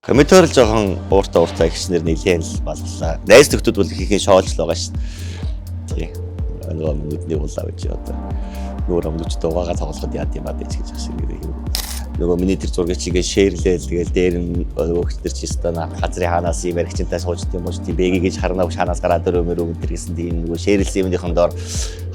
Комментор л жоохон ууртаа ууртаа гिचнэр нэлээд л балглаа. Найз нөхдөд бол их их шоолж л байгаа шүү дээ. Тий. Нөгөө нүдний улаа гэж одоо нүүр амнууч дугаагаа тоглоход яад юм аа гэж гэж шиг нэг юм. Нөгөө миний тэр зургийг чигээ шеэрлээл, тэгэл дээр нь нөгөө тэр чи өстө газрын хаанаас юм яригчтай сууж тийм уу, тийм бэги гэж харна уу, хаанаас гараад өрөө мөрөө өнтер гэсэн тийм нөгөө шеэрлсэн юмныхан доор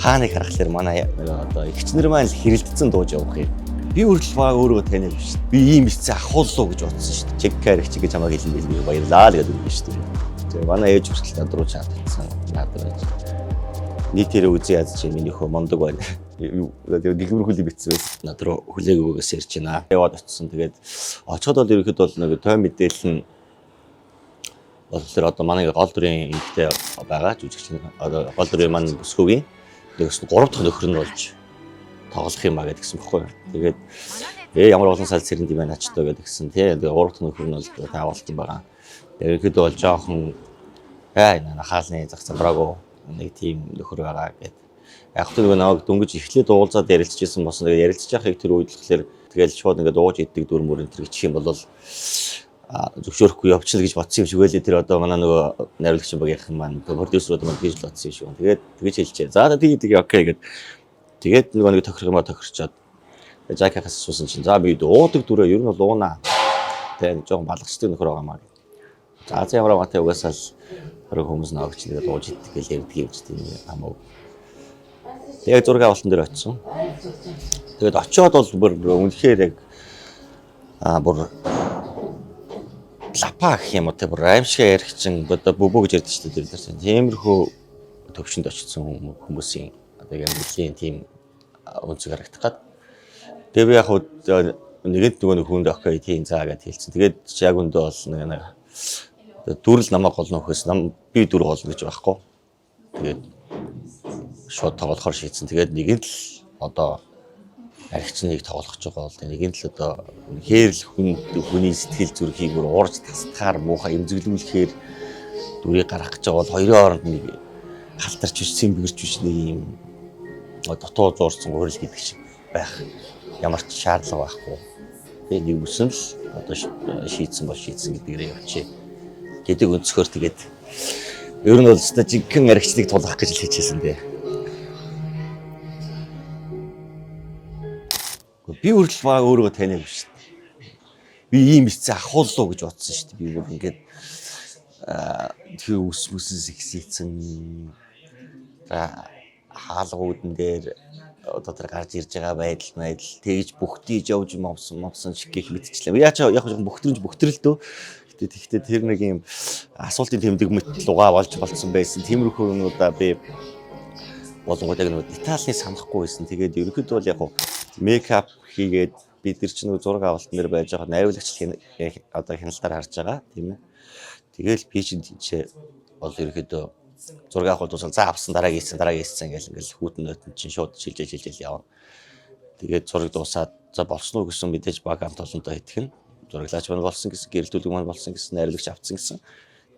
хааныг харахлаар манай нөгөө одоо эгчнэр маань л хэрэлдсэн дууж явах юм. Би хүртэл баг өөрөө таниаг биш. Би ийм эцээ ахууллуу гэж бодсон шүү дээ. Чек карих чиг гэж хамааг хэлэн байл, би баярлаа л гэдэг юм шүү дээ. Тэгээ манай ээж хүртэл над руу чаатсан. Над руу нийтээрээ үзэн ядж чинь миний хөө мондөг байна. Тэгээ дэлгүүр хүлээ битсэн байсан. Над руу хүлээгүйгээс ярьж байна. Яваад очсон. Тэгээд очиход бол ерөнхийдөө бол нэг той мэдээлэл нь болохоор одоо манай гол дүрийн эмэгтэй байгаа жүжигч, одоо гол дүрийн маань бүсгүйгийн нэгс гурав дахь нөхөр нь болж тоглох юм а гэдгсэн бохгүй. Тэгээд ямар олон сал цэрэнд юм байна ачтаа гэдгсэн тий. Тэгээд гурав дахь нөхөр нь бол таавалт юм байгаа. Тэгээд ерөнхийдөө бол жоохон хаалны зах замбраагүй нэг тийм нөхөр байгаа гэд. Яг ч нөгөө намайг дөнгөж эхлээд уулзаад ярилцчихсан болсон. Тэгээд ярилцж байхыг тэр үед болохоор тэгэл шууд ингээд ууж иддэг дүр мөр энэ төр гिचх юм бол зөвшөөрөхгүй явчихна гэж бодсон юм шиг байлээ. Тэр одоо манай нөгөө найруулагч багийнхан маань, продюсерууд маань тэгж л бодсон юм шиг. Тэгээд тэгж хэлжээ. За тэгээ тэгээ окей гэд. Тэгээд нөгөө нэг тохирох юмаа тохирчоод Жакахаас асуусан чинь за би уудаг дүрээ ер нь бол уунаа. Тэгээд жоохон балгачдаг нөхөр байгаа маа. За за ямар матай угаасаа л хориг хүмүүс наагч нэг ууж иддэг гэж ярьдаг юм чи тийм хамаагүй. Тэгээд зураг авалтан дээр очисон. Тэгээд очиод бол бүр үнэхээр яг бүр лапа гэх юм уу те, бүр аимшиг яригчин одоо бөбөө гэж ярьдаг шүү дээ тэр. Тиймэрхүү төвшөнд очсон хүмүүсийн одоо яг нэлийн тийм өнцөг харагдах гад. Тэгээ би яг нэгэнт нөгөө нэг хүнд окей тийм заа гэд хэлсэн. Тэгээд яг үндэ бол нэг нэг дүрл намайг голно хөөс нам би дүр голно гэж байхгүй. Тэгээд шууд тоглохоор шийдсэн. Тэгээд нэгэнт л одоо архичныг тоглох гэж байгаа бол нэгэнт л одоо үнэхээр л хүн хүний сэтгэл зүрхийг бүр уурж тасдахаар муухай эмзэглүүлэхээр дүрийг гаргах гэж байгаа бол хоёрын хооронд нэг халтарч биш, цэмбэрч биш нэг юм дутуу зуурсан уурил гэдэг шиг байх ямар ч шаардлага байхгүй. Тэгээ нэг бүсэн л одоо шийдсэн бол шийдсэн гэдгээрээ явчих гэдэг өнцгөр тэгээд ер нь бол өстой жинхэнэ архичныг тулгах гэж л хичээсэн дээ. Би хүртэл баг өөрөө таниаг биш. Би ийм эцээ ахууллуу гэж бодсон шүү дээ. Би бүр ингээд тэр үс мүсэн сексийцэн хаалгуудын дээр одоо тэр гарч ирж байгаа байдал тэгж бүхтийж явж мовсон мовсон шиг гэх мэтчлээ. Яг яг бүхтрэнж бүхтрэлдөө. Гэхдээ тэр нэг юм асуултын тэмдэг мэт лугаа болж болцсон байсан. Тиймэрхүү юмнуудаа би болонгууд яг нэг детальны санахгүй байсан. Тэгээд ерөнхийдөө бол яг мейкап хийгээд бид нар чинь нөгөө зураг авалтан дээр байж байгаа найруулагч одоо хяналтаар харж байгаа тийм ээ. Тэгэл би чинь тийчээ бол ерөнхийдөө зураг авах дуусал за авсан дараа хийсэн дараа хийсэн гэл ингээл хүүтэн нөтөн чинь шууд шилжээ шилжээл явна. Тэгээд зураг дуусаад за болсон уу гэсэн мэдээж баг амт олонтой идэх нь зураглаач маань болсон гэсэн, гэрэлтүүлэг маань болсон гэсэн, найруулагч авцсан гэсэн.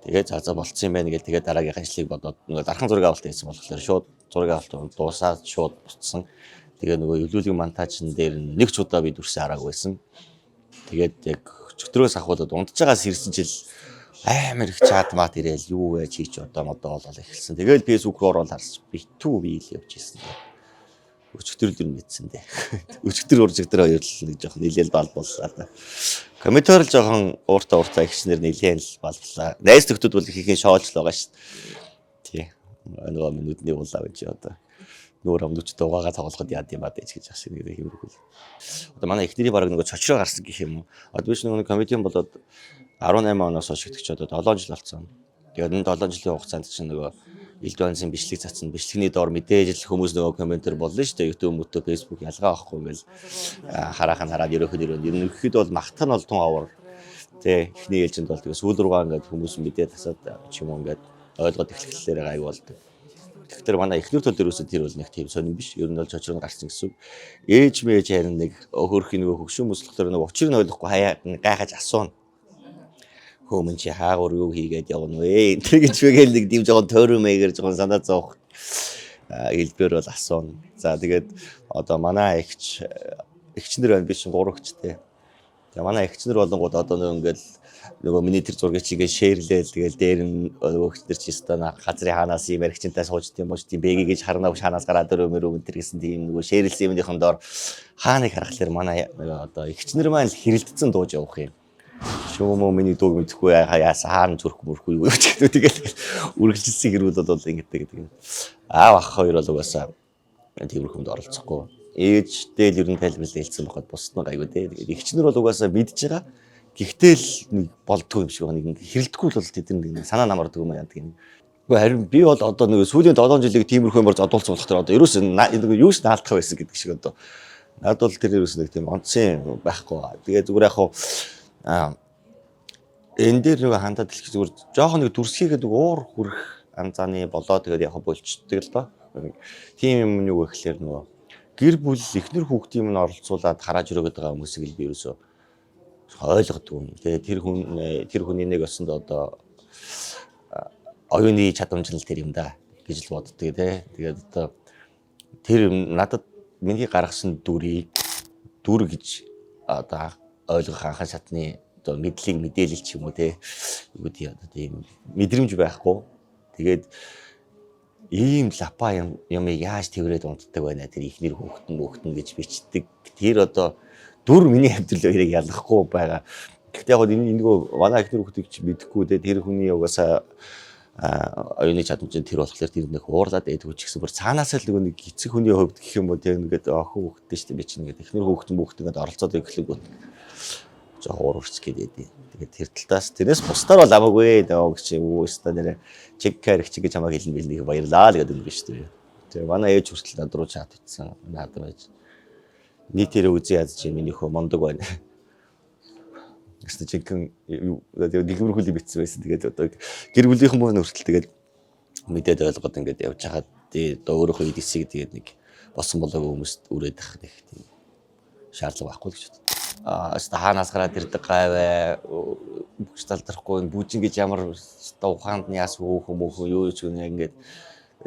Тэгээд за за болцсон юм байна гэл тэгээд дараагийн ажлыг бодоод нөгөө дархан зураг авалт хийсэн болохоор шууд зураг авалт дуусаад шууд буцсан. Тэгээ нөгөө эвлүүлэг монтажн дээр нэг ч удаа би дүрсэн хараагүй байсан. Тэгээд яг өчтөрөөс ахуулаад унтж байгаас ирсэн чил амар их чат мат ирээл юу вэ чи чи одоо модоо болол эхэлсэн. Тэгээл Facebook руу ороод харсан. Битүү би л явж ирсэн. Өчтөр л юм мэдсэн дээ. Өчтөр уржигдөр хоёр л нэг жоохон нилээл балбууллаа да. Комментор л жоохон ууртаа ууртаа гिचнэр нилээн л балглаа. Найз нөхдөд бол их их шоолж л байгаа шүү дээ. Тий. Нөгөө нүдний улаа гэж одоо нүүр амнууч дугаагаа тоглоход яад юм аа гэж гэж шиг нэг тиймэрхүү. Одоо манай эхнэрийн бараг нөгөө цочроо гарсан гэх юм уу. Одоо би ч нөгөө комедиан болоод 18 оноос хойш итгэж одоо 7 жил болсон. Тэгээд энэ 7 жилийн хугацаанд чинь нөгөө Элдв янзын бичлэг цацсан. Бичлэгний доор мэдээж л хүмүүс нөгөө комментэр болно шүү дээ. YouTube, мөтөө, Facebook ялгаа авахгүй ингээл хараахан хараад ерөөхөд өрөөнд. Ерөнхийдөө бол магтах нь бол тун овор. Тэ эхний ээлжинд бол тэгээ сүүл рүүгээ ингээд хүмүүс мэдээ тасаад ч юм уу ингээд ойлгоод эхлэхлээр гайг болдог. Тэгэхээр манай эхнэр тул дээрөөсөө тэр бол нэг тийм сонирн биш. Ер нь бол чочрон гарсан гэсэн үг. Ээж мэж харин нэг хөөрхийн нөгөө хөгшин мөслөхтөр нөгөө учрыг нь ойлгохгүй хаяа гайхаж асууна. Хөөмөн чи хаагур юу хийгээд явна вэ? Тэр гэж бэгээл нэг тийм жоохон тойрон мэйгэр жоохон санаа зовох хэлбэр бол асууна. За тэгээд одоо манай эгч эгчнэр байна, би чинь 3 эгчтэй. Тэгээ манай эгчнэр болонгууд одоо нөгөө ингээл нөгөө миний тэр зургийг чигээ шеэрлээл, тэгэл дээр нь нөгөө эгчнэр чи өстой газрын хаанаас юм аригчтай сууж тийм бооч тийм бэги гэж харна хаанаас гараад өрөө мөрөө энэ гэсэн тийм нөгөө шеэрлсэн юмныхан доор хааныг харахлаар манай нөгөө одоо эгчнэр маань л хэрэлдсэн дууж явах юм. Шүүмөө миний дууг мэдэхгүй яасан хаана зүрх мөрхгүй юу ч гэдэг, тэгэл үргэлжилсэн хэрүүл бол ингэдэг гэдэг. Аав ах хоёр бол угаасаа тиймэрхүү юмд оролцохгүй. Ээжтэй л ер нь тайлбарлал хэлсэн байхад бусд нь гайгүй дээ. Тэгээд эгчнэр бол угаасаа мэдж байгаа. Гэхдээ л нэг болдгоо юм шиг байна. Нэг хэрэлдэхгүй л бол тэд нэг санаа намардаг юм яадаг юм. Гэхдээ харин би бол одоо нэг сүүлийн 7 жилийг тиймэрхүү юмар зодуулсан болох тэр одоо ерөөс нэг юу ч наалдах байсан гэдэг шиг одоо надад бол тэр ерөөс нэг тийм онцсон байхгүй. Тэгээ зүгээр яг хуу энэ дээр нэг хандаад хэлэх зүгээр жоохон нэг дүрсгийгээд нэг уур хүрэх анзааны болоо тэгээд яг болчдөг л доо. Тийм юм нь юу гэхлээр нөгөө гэр бүл эхнэр хүүхдийн юм оролцуулаад харааж өрөөгöd байгаа хүмүүсийг л би ерөөсөө ойлгодгүй юм. Тэгээ тэр хүн тэр хүний нэг осонд одоо оюуны чадамж нь л тэр юм да гэж л боддог тий. Тэгээд одоо тэр надад миний гаргасан дүрийг дүр гэж одоо ойлгох анхан шатны одоо мэдлэг мэдээлэл ч юм уу те юу гэдэг одоо тийм мэдрэмж байхгүй. Тэгээд ийм лапа юм юмыг яаж тэрврээд унтдаг байна тэр ихнэр хүүхдэн мөхтөн гэж бичдэг. Тэр одоо дүр миний амьдрал хоёрыг ялгахгүй байгаа. Гэхдээ яг энэ нөгөө манай ихнэр хүүхдийг чи мэдэхгүй те, тэр хүний угаасаа оюуны чадамж нь тэр болохоор тэр нэг уурлаад байдаг ч гэсэн бүр цаанаасаа л нөгөө нэг эцэг хүний хувьд гэх юм уу те, ингээд охин хүүхдтэй шүү дээ би чинь ингээд эхнэр хүүхдэн хүүхдэн ингээд оролцоод эхлэнгүүт жоохон уур үрч гээд байдیں۔ Тэгээд тэр талаас тэрнээс бусдаар бол амаагүй нөгөө чи үү өста нэрэ чек карих чи гэж чамайг хэлнэ билнийг баярлаа л гэдэг юм биш үү. Тэгээ манай ээж хүртэл над руу чат бичсэн. Над руу ээж нийтээрээ үзий яз чи миний хөө мундаг байна. Гэсэн жинхэнэ нэгмэрхүүл бичсэн байсан. Тэгээд одоо гэр бүлийнхэн мөн хүртэл тэгээд мэдээд ойлгоод ингээд явж хахад тэгээд одоо өөрийнхөө эд эсийг тэгээд нэг болсон болоогүй хүмүүст үрээд ах нэг тийм шаардлага байхгүй л гэж боддог. Аа өстө хаанаас гараад ирдэг гайваа бүгч талдрахгүй бүжин гэж ямар өстө ухаанд нь яас хөөхөн мөөхөн юу ч гэнэ ингээд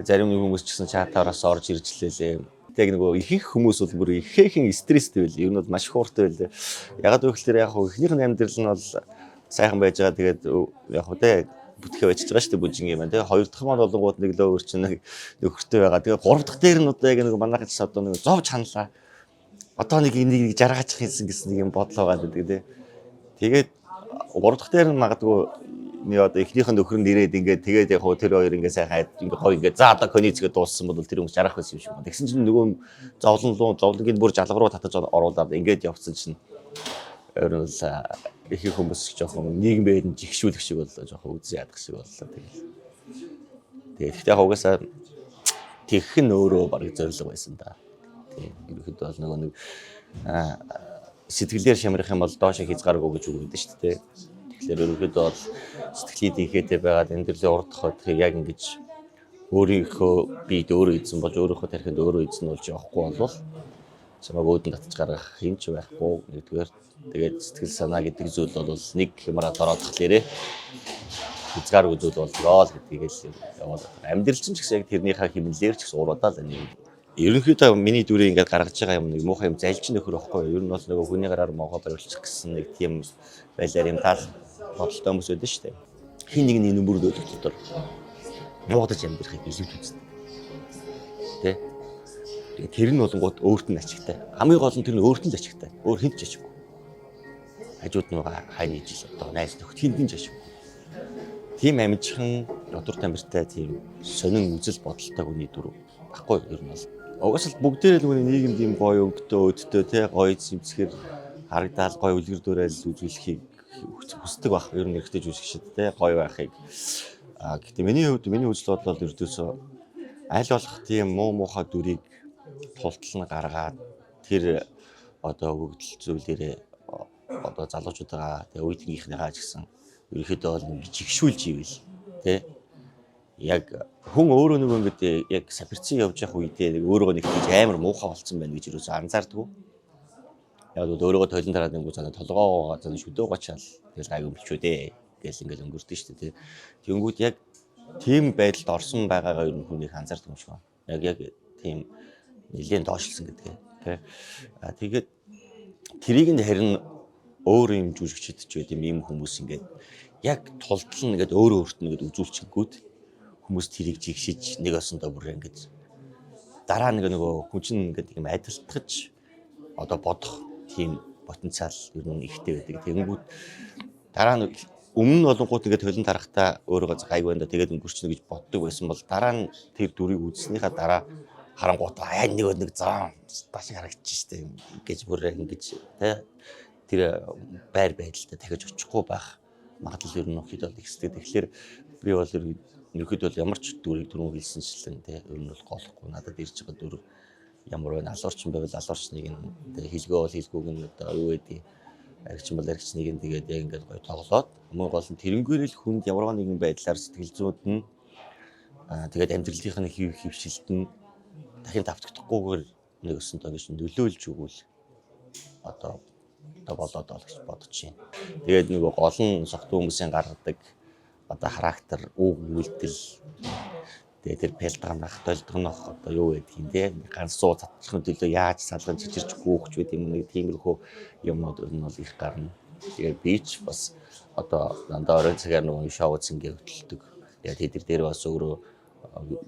зарим нэг хүмүүс ч гэсэн чатаараас орж ирж лээ. Яг нөгөө ихэнх хүмүүс бол бүр ихээхэн стресстэй байл. Ер нь бол маш их ууртай байл. Ягаад гэвэл яг хөө эхнийх нь амьдрал нь бол сайхан байж байгаа. Тэгээд яг хөө те бүтгэхэ байж байгаа шүү дээ бүжин юм байна. Тэгээ хоёр дахь маань болонгууд нэг лөө өөр чинь нэг нөхөртэй байгаа. Тэгээ гурав дахь дээр нь одоо яг нэг манайх ч одоо нэг зов чаналаа. Одоо нэг энийг нэг жаргаачих хийсэн гэсэн нэг юм бодлоо байгаа гэдэг те. Тэгээд гурав дахь дээр нь магадгүй нэг одоо эхнийх нь нөхөр нь ирээд ингээд тэгээд яг хөө тэр хоёр ингээд сайхан ингээд гоё ингээд за одоо кониц гээд дууссан бол тэр хүмүүс жаргах байсан юм шиг байна. Тэгсэн чинь нөгөө зовлон руу зовлонгийн бүр жалга руу татаж оруулаад ингээд явцсан чинь ер нь л их их хүмүүс жоохон нийгмээр нь жигшүүлэх шиг боллоо, жоохон үзэн ядах шиг боллоо тэгэл. Тэгээд гэхдээ яг угаасаа тэгэх нь өөрөө бараг зорилго байсан да. Тийм. Ерөнхийдөө бол нөгөө нэг сэтгэлээр шамрах юм бол доош хязгааргүй гэж үг өгдөн шүү дээ. Тэгэхээр ерөнхийдөө бол сэтгэлийн динхээтэй байгаад амьдралын урд хойдохыг яг ингэж өөрийнхөө биед өөрөө эзэн болж өөрийнхөө тархинд өөрөө эзэн болж явахгүй болвол чамайг өөдөн татж гаргах юм ч байхгүй нэгдүгээр. Тэгээд сэтгэл санаа гэдэг зүйл бол нэг хямраа дороодохлээрээ хязгааргүй зүйл боллоо л гэдгийг л яваад байна. Амьдрал чинь ч гэсэн яг тэрнийхээ хэмнэлээр ч гэсэн уруудаа л байна. Ерөнхийдөө миний дүрийг ингээд гаргаж байгаа юм нэг муухай юм залжин нөхөр واخгүй юу? Ер нь бол нөгөө хүний гараар могоо бариулчих гэсэн нэг тийм байлаар юм таал бодолтой хүмүүс байдаг шүү дээ. Хин нэг нь нүмер дөлөх дотор муудаж амьдрахыг илүү үздэг. Тэ? Тэгээд тэр нь болонгууд өөрт нь ачигтай. Хамгийн гол нь тэр нь өөрт нь л ачигтай. Өөр хинт ч ачиггүй. Хажууд нь байгаа хайн ижил одоо найз нөхөд хинт нь ч ачиггүй. Тийм амжихан дотор тамиртай тийм сонин үзэл бодолтой хүний дүр баггүй ер нь бол. Угаасаа л бүгдээрээ л хүний нийгэмд ийм гоё өнгөтэй өдтэй те гоё зэмсгэр харагдаал гоё үлгэр дуурайл үзүүлэхийг хүсдэг байх. Ер нь эрэгтэй жүжигчд те гоё байхыг. А гэхдээ миний хувьд миний үзэл бодол бол ердөөсөө аль болох тийм муу муухай дүрийг тултал нь гаргаад тэр одоо өгөгдөл зүйлээрээ одоо залуучуудаа тэгээ үеийнхнийхээ ч гэсэн ерөнхийдөө бол нэг жигшүүлж ивэл тэ яг хүн өөрөө нэг ингээд яг сапирцсан явж явах үедээ нэг өөрөөгөө нэг тийж амар муухай болцсон байна гэж юусоо анзаардаггүй. Яг л өөрөөгөө толон дараад нэг зана толгоогоо зана шүдөө гочаал тэгэл гайгүй бэлчүү дээ гэл ингээд өнгөрдөн шүү дээ. Тэнгүүд яг тийм байдалд орсон байгаагаа ер нь хүнийг анзаардаг юм шиг байна. Яг тийм нэлээд доошлсон гэдэг тэ. А тэгээд тэрийг нь харин Өөр юм жүжигчд ч байд юм, ийм хүмүүс ингээд яг тултал нь ингээд өөрөө өөрт нь ингээд үзүүлчихгүүд хүмүүс тэрийг жигшиж нэг осондоо бүр ингээд дараа нэг нөгөө хүн чинь ингээд юм адилтгаж одоо бодох тийм потенциал ер нь ихтэй байдаг. Тэгэнгүүт дараа нь өмнө нь болонгууд ингээд толон тарахтаа өөрийгөө гайгүй байна да, тэгээд өнгөрчнө гэж боддог байсан бол дараа нь тэр дүрийг үзснийхаа дараа харангуут аа нэг нэг зам дашиг харагдчих штэ гэж бүр ингэж тэ тэр байр байдалтай дахиж очихгүй байх магадлал ер нь хэд бол ихсдэг. Тэгэхээр би бол ерөнхийдөө бол ямар ч дүрийг түрүүн хэлсэнчлэн тэ ер нь бол голохгүй, надад ирж байгаа дүр ямар байна, алуурчин байвал алуурчныг нь тэ, хилгөө бол хилгүүг нь, одоо юу гэдэг, аригчин бол аригчныг нь тэгээд яг ингээд гоё тоглоод, хамгийн гол нь тэрнгээр л хүнд ямар нэгэн байдлаар сэтгэл зүйд нь тэгээд амьдралынх нь хэв хэвшилт нь дахин давтагдахгүйгээр нэг өсөнтөө гэж нөлөөлж өгвөл одоо болоод ол гэж бодож байна. Тэгээд нөгөө гол нь согтуу хүмүүсийн гаргадаг одоо характер, үг үйлдэл, тэгээд тэр пэлтганах, долдгонох одоо юу гэдгийг те, ганц суу татчихын төлөө яаж салган чичирч гүүхч байд юм, нэг тиймэрхүү юмнууд ер нь бол их гарна. Тэгээд би ч бас одоо дандаа оройн цагаар нөгөө шоу цэнгээ хөтэлдэг. Тэгээд тэд нар дээр бас өөрөө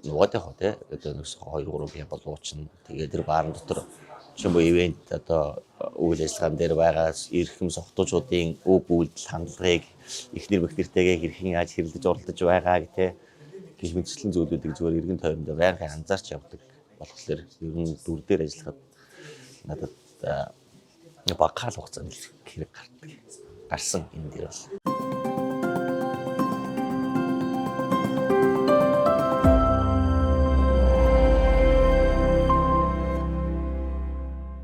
нугаад яг те, одоо нэг 2 3 бие болуучна. Тэгээд тэр баарын дотор ч юм уу ивент одоо үйл ажиллагаан дээр байгаа эрхэм согтуучуудын үг үйлдэл хандлагыг, эхнэр мөхнөртэйгээ хэрхэн яаж хэрэлдэж уралдаж байгааг те гэх мэтчлэн зүйлүүдийг зүгээр эргэн тойрондоо байнгын анзаарч явдаг болохоор ер нь дүр дээр ажиллахад надад багаал хугацаанд хэрэг гардаг. Гарсан энэ дээр бол.